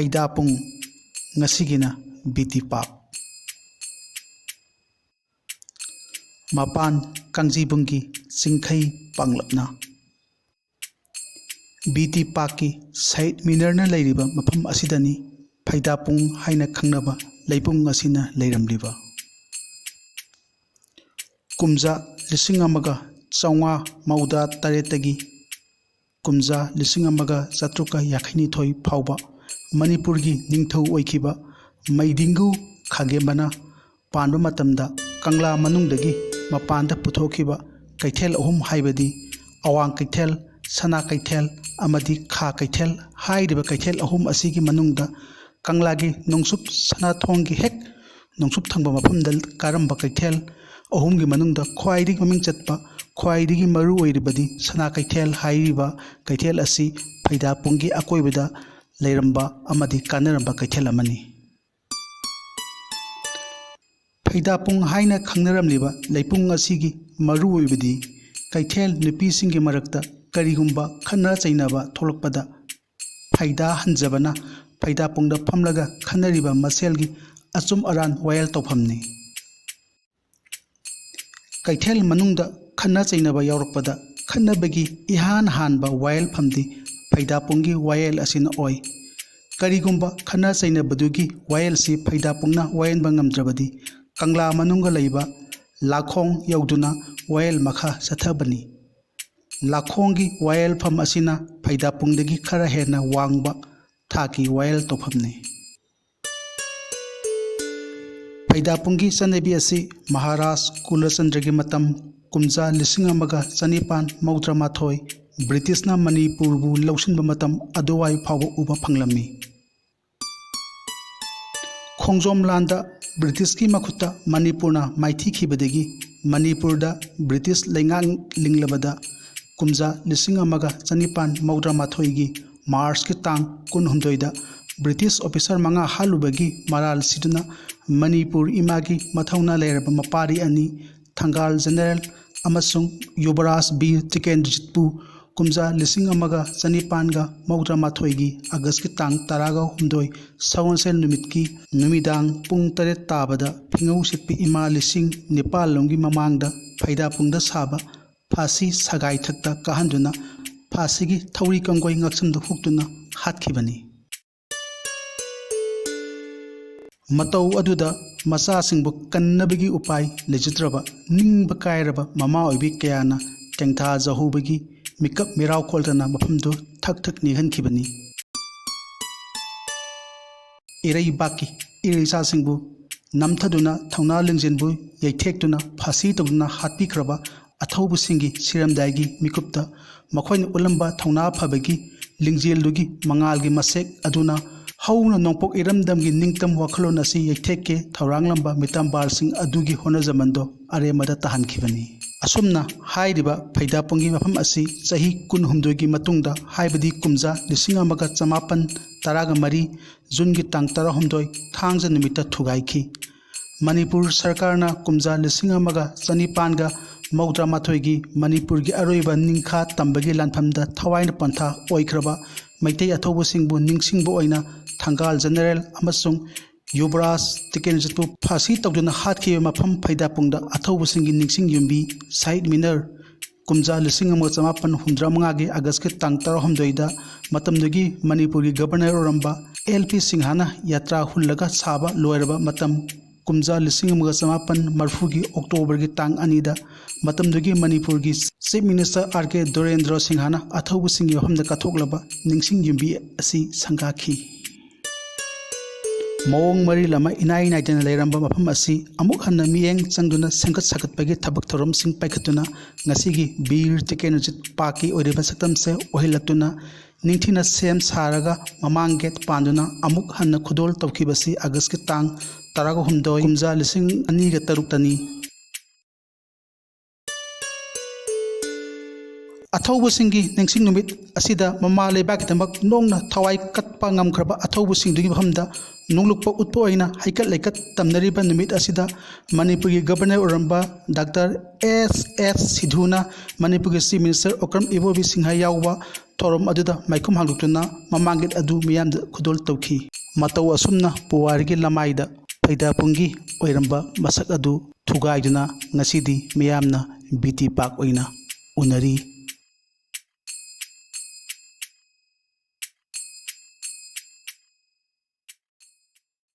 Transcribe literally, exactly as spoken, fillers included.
ꯐꯩꯗꯥꯄꯨꯡ, ꯉꯁꯤꯒꯤꯅ B T ꯄꯥꯛ꯫ ꯃꯄꯥꯟ ꯀꯥꯡꯖꯩꯕꯨꯡꯒꯤ ꯆꯤꯡꯈꯩ ꯄꯥꯡꯂꯞꯅ꯫ B T ꯄꯥꯛꯀꯤ ꯁꯍꯤꯗ ꯃꯤꯅꯔꯅ ꯂꯩꯔꯤꯕ ꯃꯐꯝ ꯑꯁꯤꯗꯅꯤ ꯐꯩꯗꯥꯄꯨꯡ ꯍꯥꯏꯅ ꯈꯪꯅꯕ ꯂꯩꯄꯨꯡ ꯑꯁꯤꯅ ꯂꯩꯔꯝꯂꯤꯕ꯫ ꯀꯨꯝꯖꯥ ꯂꯤꯁꯤꯡ ꯑꯃꯒ ꯆꯥꯝꯃꯉꯥ ꯃꯧꯗ꯭ꯔꯥ ꯇꯔꯦꯠꯇꯒꯤ ꯀꯨꯝꯖꯥ ꯂꯤꯁꯤꯡ ꯑꯃꯒ ꯆꯥꯇ꯭ꯔꯨꯛꯀ ꯌꯥꯡꯈꯩꯅꯤꯊꯣꯏ ꯐꯥꯎꯕ ꯃꯅꯤꯄꯨꯔꯒꯤ ꯅꯤꯡꯊꯧ ꯑꯣꯏꯈꯤꯕ ꯃꯩꯗꯤꯡꯒꯨ ꯈꯥꯒꯦꯝꯕꯅ ꯄꯥꯟꯕ ꯃꯇꯝꯗ ꯀꯪꯂꯥ ꯃꯅꯨꯡꯗꯒꯤ ꯃꯄꯥꯟꯗ ꯄꯨꯊꯣꯛꯈꯤꯕ ꯀꯩꯊꯦꯜ ꯑꯍꯨꯝ, ꯍꯥꯏꯕꯗꯤ ꯑꯋꯥꯡ ꯀꯩꯊꯦꯜ, ꯁꯅꯥ ꯀꯩꯊꯦꯜ ꯑꯃꯗꯤ ꯈꯥ ꯀꯩꯊꯦꯜ ꯍꯥꯏꯔꯤꯕ ꯀꯩꯊꯦꯜ ꯑꯍꯨꯝ ꯑꯁꯤꯒꯤ ꯃꯅꯨꯡꯗ ꯀꯪꯂꯥꯒꯤ ꯅꯣꯡꯆꯨꯞ ꯁꯅꯥꯊꯣꯡꯒꯤ ꯍꯦꯛ ꯅꯣꯡꯆꯨꯞ ꯊꯪꯕ ꯃꯐꯝꯗ ꯀꯥꯔꯝꯕ ꯀꯩꯊꯦꯜ ꯑꯍꯨꯝꯒꯤ ꯃꯅꯨꯡꯗ ꯈ꯭ꯋꯥꯏꯗꯒꯤ ꯃꯃꯤꯡ ꯆꯠꯄ, ꯈ꯭ꯋꯥꯏꯗꯒꯤ ꯃꯔꯨ ꯑꯣꯏꯔꯤꯕꯗꯤ ꯁꯅꯥ ꯀꯩꯊꯦꯜ ꯍꯥꯏꯔꯤꯕ ꯀꯩꯊꯦꯜ ꯑꯁꯤ ꯐꯩꯗꯥꯄꯨꯡꯒꯤ ꯑꯀꯣꯏꯕꯗ ꯂꯩꯔꯝꯕ ꯑꯃꯗꯤ ꯀꯥꯟꯅꯔꯝꯕ ꯀꯩꯊꯦꯜ ꯑꯃꯅꯤ꯫ ꯐꯩꯗꯥꯄꯨꯡ ꯍꯥꯏꯅ ꯈꯪꯅꯔꯝꯂꯤꯕ ꯂꯩꯄꯨꯡ ꯑꯁꯤꯒꯤ ꯃꯔꯨꯑꯣꯏꯕꯗꯤ ꯀꯩꯊꯦꯜ ꯅꯨꯄꯤꯁꯤꯡꯒꯤ ꯃꯔꯛꯇ ꯀꯔꯤꯒꯨꯝꯕ ꯈꯠꯅ ꯆꯩꯅꯕ ꯊꯣꯛꯂꯛꯄꯗ ꯐꯩꯗꯥ ꯍꯟꯖꯕꯅ ꯐꯩꯗꯥꯄꯨꯡꯗ ꯐꯝꯂꯒ ꯈꯟꯅꯔꯤꯕ ꯃꯁꯦꯜꯒꯤ ꯑꯆꯨꯝ ꯑꯔꯥꯟ ꯋꯥꯌꯦꯜ ꯇꯧꯐꯝꯅꯤ꯫ ꯀꯩꯊꯦꯜ ꯃꯅꯨꯡꯗ ꯈꯠꯅ ꯆꯩꯅꯕ ꯌꯥꯎꯔꯛꯄꯗ ꯈꯠꯅꯕꯒꯤ ꯏꯍꯥꯟ ꯍꯥꯟꯕ ꯋꯥꯌꯦꯜꯐꯝꯗꯤ ꯐꯩꯗꯥꯄꯨꯡꯒꯤ ꯋꯥꯌꯦꯜ ꯑꯁꯤꯅ ꯑꯣꯏ꯫ ꯀꯔꯤꯒꯨꯝꯕ ꯈꯠꯅ ꯆꯩꯅꯕꯗꯨꯒꯤ ꯋꯥꯌꯦꯜꯁꯤ ꯐꯩꯗꯥꯄꯨꯡꯅ ꯋꯥꯌꯦꯟꯕ ꯉꯝꯗ꯭ꯔꯕꯗꯤ ꯀꯪꯂꯥ ꯃꯅꯨꯡꯗ ꯂꯩꯕ ꯂꯥꯈꯣꯡ ꯌꯧꯗꯨꯅ ꯋꯥꯌꯦꯜ ꯃꯈꯥ ꯆꯠꯊꯕꯅꯤ꯫ ꯂꯥꯈꯣꯡꯒꯤ ꯋꯥꯌꯦꯜꯐꯝ ꯑꯁꯤꯅ ꯐꯩꯗꯥꯄꯨꯡꯗꯒꯤ ꯈꯔ ꯍꯦꯟꯅ ꯋꯥꯡꯕ ꯊꯥꯛꯀꯤ ꯋꯥꯌꯦꯜ ꯇꯧꯐꯝꯅꯤ꯫ ꯐꯩꯗꯥꯄꯨꯡꯒꯤ ꯆꯠꯅꯕꯤ ꯑꯁꯤ ꯃꯍꯥꯔꯥꯖ ꯀꯨꯂꯆꯟꯗ꯭ꯔꯒꯤ ꯃꯇꯝ, ꯀꯨꯝꯖꯥ ꯂꯤꯁꯤꯡ ꯑꯃꯒ ꯆꯅꯤꯄꯥꯟ ꯃꯧꯗ꯭ꯔꯥ ꯃꯥꯊꯣꯏ, ꯕ꯭ꯔꯤꯇꯤꯁꯅ ꯃꯅꯤꯄꯨꯔꯕꯨ ꯂꯧꯁꯤꯟꯕ ꯃꯇꯝ ꯑꯗꯨꯋꯥꯏ ꯐꯥꯎꯕ ꯎꯕ ꯐꯪꯂꯝꯃꯤ꯫ ꯈꯣꯡꯖꯣꯝ ꯂꯥꯟꯗ ꯕ꯭ꯔꯤꯇꯤꯁꯀꯤ ꯃꯈꯨꯠꯇ ꯃꯅꯤꯄꯨꯔꯅ ꯃꯥꯏꯊꯤꯈꯤꯕꯗꯒꯤ ꯃꯅꯤꯄꯨꯔꯗ ꯕ꯭ꯔꯤꯇꯤꯁ ꯂꯩꯉꯥꯛ ꯂꯤꯡꯂꯕꯗ ꯀꯨꯝꯖꯥ ꯂꯤꯁꯤꯡ ꯑꯃꯒ ꯆꯅꯤꯄꯥꯟ ꯃꯧꯗ꯭ꯔꯥ ꯃꯥꯊꯣꯏꯒꯤ ꯃꯥꯔꯆꯀꯤ ꯇꯥꯡ ꯀꯨꯟꯍꯨꯝꯗꯣꯏꯗ ꯕ꯭ꯔꯤꯇꯤꯁ ꯑꯣꯐꯤꯁꯔ ꯃꯉꯥ ꯍꯥꯠꯂꯨꯕꯒꯤ ꯃꯔꯥꯜ ꯁꯤꯗꯨꯅ ꯃꯅꯤꯄꯨꯔ ꯏꯃꯥꯒꯤ ꯃꯊꯧꯅꯥ ꯂꯩꯔꯕ ꯃꯄꯥꯔꯤ ꯑꯅꯤ, ꯊꯪꯒꯥꯜ ꯖꯦꯅꯔꯦꯜ ꯑꯃꯁꯨꯡ ꯌꯨꯕꯔꯥꯖ ꯕꯤꯔ ꯇꯤꯀꯦꯟꯗ꯭ꯔꯖꯤꯠꯄꯨ ꯀꯨꯝꯖꯥ ꯂꯤꯁꯤꯡ ꯑꯃꯒ ꯆꯅꯤꯄꯥꯟꯒ ꯃꯧꯗ꯭ꯔꯥ ꯃꯥꯊꯣꯏꯒꯤ ꯑꯥꯒꯁꯀꯤ ꯇꯥꯡ ꯇꯔꯥꯒ ꯍꯨꯝꯗꯣꯏ, ꯁꯒꯣꯜꯁꯦꯜ ꯅꯨꯃꯤꯠꯀꯤ ꯅꯨꯃꯤꯗꯥꯡ ꯄꯨꯡ ꯇꯔꯦꯠ ꯇꯥꯕꯗ ꯐꯤꯉꯧ ꯁꯤꯠꯄꯤ ꯏꯃꯥ ꯂꯤꯁꯤꯡ ꯅꯤꯄꯥꯜ ꯂꯣꯝꯒꯤ ꯃꯃꯥꯡꯗ ꯐꯩꯗꯥꯄꯨꯡꯗ ꯁꯥꯕ ꯐꯥꯁꯤ ꯁꯒꯥꯏ ꯊꯛꯇ ꯀꯥꯍꯟꯗꯨꯅ ꯐꯥꯁꯤꯒꯤ ꯊꯧꯔꯤ ꯀꯪꯒꯣꯏ ꯉꯛꯁꯝꯗ ꯍꯨꯛꯇꯨꯅ ꯍꯥꯠꯈꯤꯕꯅꯤ꯫ ꯃꯇꯧ ꯑꯗꯨꯗ ꯃꯆꯥꯁꯤꯡꯕꯨ ꯀꯟꯅꯕꯒꯤ ꯎꯄꯥꯏ ꯂꯩꯖꯗ꯭ꯔꯕ ꯅꯤꯡꯕ ꯀꯥꯏꯔꯕ ꯃꯃꯥ ꯑꯣꯏꯕꯤ ꯀꯌꯥꯅ ꯇꯦꯡꯊꯥ ꯖꯍꯧꯕꯒꯤ ꯃꯤꯀꯞ ꯃꯤꯔꯥꯎ ꯈꯣꯜꯗꯅ ꯃꯐꯝꯗꯨ ꯊꯛ ꯊꯛ ꯅꯤꯛꯍꯟꯈꯤꯕꯅꯤ꯫ ꯏꯔꯩꯕꯥꯛꯀꯤ ꯏꯔꯩꯆꯥꯁꯤꯡꯕꯨ ꯅꯝꯊꯗꯨꯅ ꯊꯧꯅꯥ ꯂꯤꯡꯖꯦꯜꯕꯨ ꯌꯩꯊꯦꯛꯇꯨꯅ ꯐꯥꯁꯤ ꯇꯧꯗꯨꯅ ꯍꯥꯠꯄꯤꯈ꯭ꯔꯕ ꯑꯊꯧꯕꯁꯤꯡꯒꯤ ꯁꯤꯔꯝꯗꯥꯏꯒꯤ ꯃꯤꯀꯨꯞꯇ ꯃꯈꯣꯏꯅ ꯎꯠꯂꯝꯕ ꯊꯧꯅꯥ ꯐꯕꯒꯤ ꯂꯤꯡꯖꯦꯜꯗꯨꯒꯤ ꯃꯉꯥꯜꯒꯤ ꯃꯁꯦꯛ ꯑꯗꯨꯅ ꯍꯧꯅ ꯅꯣꯡꯄꯣꯛ ꯏꯔꯝꯗꯝꯒꯤ ꯅꯤꯡꯇꯝ ꯋꯥꯈꯜꯂꯣꯟ ꯑꯁꯤ ꯌꯩꯊꯦꯛꯀꯦ ꯊꯧꯔꯥꯡꯂꯝꯕ ꯃꯤꯇꯝꯕꯥꯜꯁꯤꯡ ꯑꯗꯨꯒꯤ ꯍꯣꯠꯅꯖꯃꯟꯗꯣ ꯑꯔꯦꯝꯕꯗ ꯇꯥꯍꯟꯈꯤꯕꯅꯤ꯫ ꯑꯁꯨꯝꯅ ꯍꯥꯏꯔꯤꯕ ꯐꯩꯗꯥꯄꯨꯡꯒꯤ ꯃꯐꯝ ꯑꯁꯤ ꯆꯍꯤ ꯀꯨꯟꯍꯨꯝꯗꯣꯏꯒꯤ ꯃꯇꯨꯡꯗ, ꯍꯥꯏꯕꯗꯤ ꯀꯨꯝꯖꯥ ꯂꯤꯁꯤꯡ ꯑꯃꯒ ꯆꯃꯥꯄꯟ ꯇꯔꯥꯒ ꯃꯔꯤ ꯖꯨꯟꯒꯤ ꯇꯥꯡ ꯇꯔꯥꯍꯨꯝꯗꯣꯏ ꯊꯥꯡꯖ ꯅꯨꯃꯤꯠꯇ ꯊꯨꯒꯥꯏꯈꯤ꯫ ꯃꯅꯤꯄꯨꯔ ꯁꯔꯀꯥꯔꯅ ꯀꯨꯝꯖꯥ ꯂꯤꯁꯤꯡ ꯑꯃꯒ ꯆꯅꯤꯄꯥꯟꯒ ꯃꯧꯗ꯭ꯔꯥ ꯃꯥꯊꯣꯏꯒꯤ ꯃꯅꯤꯄꯨꯔꯒꯤ ꯑꯔꯣꯏꯕ ꯅꯤꯡꯈꯥ ꯇꯝꯕꯒꯤ ꯂꯥꯟꯐꯝꯗ ꯊꯋꯥꯏꯅ ꯄꯣꯟꯊꯥ ꯑꯣꯏꯈ꯭ꯔꯕ ꯃꯩꯇꯩ ꯑꯊꯧꯕꯁꯤꯡꯕꯨ ꯅꯤꯡꯁꯤꯡꯕ ꯑꯣꯏꯅ ꯊꯪꯒꯥꯜ ꯖꯦꯅꯔꯦꯜ ꯑꯃꯁꯨꯡ ꯌꯨꯕꯔꯥꯖ ꯇꯤꯀꯦꯟꯗ꯭ꯔꯖꯤꯠꯄꯨ ꯐꯥꯁꯤ ꯇꯧꯗꯨꯅ ꯍꯥꯠꯈꯤꯕ ꯃꯐꯝ ꯐꯩꯗꯥꯄꯨꯡꯗ ꯑꯊꯧꯕꯁꯤꯡꯒꯤ ꯅꯤꯡꯁꯤꯡ ꯌꯨꯝꯕꯤ ꯁꯍꯤꯗ ꯃꯤꯅꯔ ꯀꯨꯝꯖꯥ ꯂꯤꯁꯤꯡ ꯑꯃꯒ ꯆꯃꯥꯄꯟ ꯍꯨꯝꯗ꯭ꯔꯥ ꯃꯉꯥꯒꯤ ꯑꯥꯒꯁꯀꯤ ꯇꯥꯡ ꯇꯔꯥꯍꯨꯝꯗꯣꯏꯗ ꯃꯇꯝꯗꯨꯒꯤ ꯃꯅꯤꯄꯨꯔꯒꯤ ꯒꯕꯔꯅꯔ ꯑꯣꯏꯔꯝꯕ ꯑꯦꯜ ꯄꯤ ꯁꯤꯡꯍꯅ ꯌꯥꯇ꯭ꯔꯥ ꯍꯨꯜꯂꯒ ꯁꯥꯕ ꯂꯣꯏꯔꯕ ꯃꯇꯝ ꯀꯨꯝꯖꯥ ꯂꯤꯁꯤꯡ ꯑꯃꯒ ꯆꯃꯥꯄꯟ ꯃꯔꯤꯐꯨꯒꯤ ꯑꯣꯛꯇꯣꯕꯔꯒꯤ ꯇꯥꯡ ꯑꯅꯤꯗ ꯃꯇꯝꯗꯨꯒꯤ ꯃꯅꯤꯄꯨꯔꯒꯤ ꯆꯤꯐ ꯃꯤꯅꯤꯁꯇꯔ ꯑꯥꯔ ꯀꯦ ꯗꯣꯔꯦꯟꯗ꯭ꯔꯣ ꯁꯤꯡꯍꯅ ꯑꯊꯧꯕꯁꯤꯡꯒꯤ ꯃꯐꯝꯗ ꯀꯠꯊꯣꯛꯂꯕ ꯅꯤꯡꯁꯤꯡ ꯌꯨꯝꯕꯤ ꯑꯁꯤ ꯁꯪꯒꯥꯈꯤ꯫ ꯃꯑꯣꯡ ꯃꯔꯤꯜ ꯑꯃ ꯏꯅꯥꯏ ꯅꯥꯏꯗꯅ ꯂꯩꯔꯝꯕ ꯃꯐꯝ ꯑꯁꯤ ꯑꯃꯨꯛ ꯍꯟꯅ ꯃꯤꯠꯌꯦꯡ ꯆꯪꯗꯨꯅ ꯁꯦꯝꯒꯠ ꯁꯥꯒꯠꯄꯒꯤ ꯊꯕꯛ ꯊꯧꯔꯝꯁꯤꯡ ꯄꯥꯏꯈꯠꯇꯨꯅ ꯉꯁꯤꯒꯤ ꯕꯤꯔ ꯇꯤꯀꯦꯟꯗ꯭ꯔꯖꯤꯠ ꯄꯥꯛꯀꯤ ꯑꯣꯏꯔꯤꯕ ꯁꯛꯇꯝꯁꯦ ꯑꯣꯏꯍꯜꯂꯛꯇꯨꯅ ꯅꯤꯡꯊꯤꯅ ꯁꯦꯝ ꯁꯥꯔꯒ ꯃꯃꯥꯡ ꯒꯦꯠ ꯄꯥꯟꯗꯨꯅ ꯑꯃꯨꯛ ꯍꯟꯅ ꯈꯨꯗꯣꯜ ꯇꯧꯈꯤꯕꯁꯤ ꯑꯥꯒꯁꯀꯤ ꯇꯥꯡ ꯇꯔꯥꯍꯨꯝꯗꯣꯏ, ꯀꯨꯝꯖꯥ ꯂꯤꯁꯤꯡ ꯑꯅꯤꯒ ꯇꯔꯨꯛꯇꯅꯤ꯫ ꯑꯊꯧꯕꯁꯤꯡꯒꯤ ꯅꯤꯡꯁꯤꯡ ꯅꯨꯃꯤꯠ ꯑꯁꯤꯗ ꯃꯃꯥ ꯂꯩꯕꯥꯛꯀꯤꯗꯃꯛ ꯅꯣꯡꯅ ꯊꯋꯥꯏ ꯀꯠꯄ ꯉꯝꯈ꯭ꯔꯕ ꯑꯊꯧꯕꯁꯤꯡꯗꯨꯒꯤ ꯃꯐꯝꯗ ꯅꯣꯡꯂꯨꯛꯄ ꯎꯠꯄ ꯑꯣꯏꯅ ꯍꯩꯀꯠ ꯂꯩꯀꯠ ꯇꯝꯅꯔꯤꯕ ꯅꯨꯃꯤꯠ ꯑꯁꯤꯗ ꯃꯅꯤꯄꯨꯔꯒꯤ ꯒꯕꯔꯅꯔ ꯑꯣꯏꯔꯝꯕ ꯗꯥꯛꯇꯔ ꯑꯦꯁ ꯑꯦꯁ ꯁꯤꯙꯨꯅ ꯃꯅꯤꯄꯨꯔꯒꯤ ꯆꯤꯐ ꯃꯤꯅꯤꯁꯇꯔ ꯑꯣꯀ꯭ꯔꯝ ꯏꯕꯣꯕꯤ ꯁꯤꯡꯍ ꯌꯥꯎꯕ ꯊꯧꯔꯝ ꯑꯗꯨꯗ ꯃꯥꯏꯈꯨꯝ ꯍꯥꯡꯗꯣꯛꯇꯨꯅ ꯃꯃꯥꯡꯒꯤꯠ ꯑꯗꯨ ꯃꯤꯌꯥꯝꯗ ꯈꯨꯗꯣꯜ ꯇꯧꯈꯤ꯫ ꯃꯇꯧ ꯑꯁꯨꯝꯅ ꯄꯨꯋꯥꯔꯤꯒꯤ ꯂꯃꯥꯏꯗ ꯐꯩꯗꯥꯄꯨꯡꯒꯤ ꯑꯣꯏꯔꯝꯕ ꯃꯁꯛ ꯑꯗꯨ ꯊꯨꯒꯥꯏꯗꯨꯅ ꯉꯁꯤꯗꯤ ꯃꯤꯌꯥꯝꯅ ꯕꯤ ꯇꯤ ꯄꯥꯛ ꯑꯣꯏꯅ ꯎꯅꯔꯤ꯫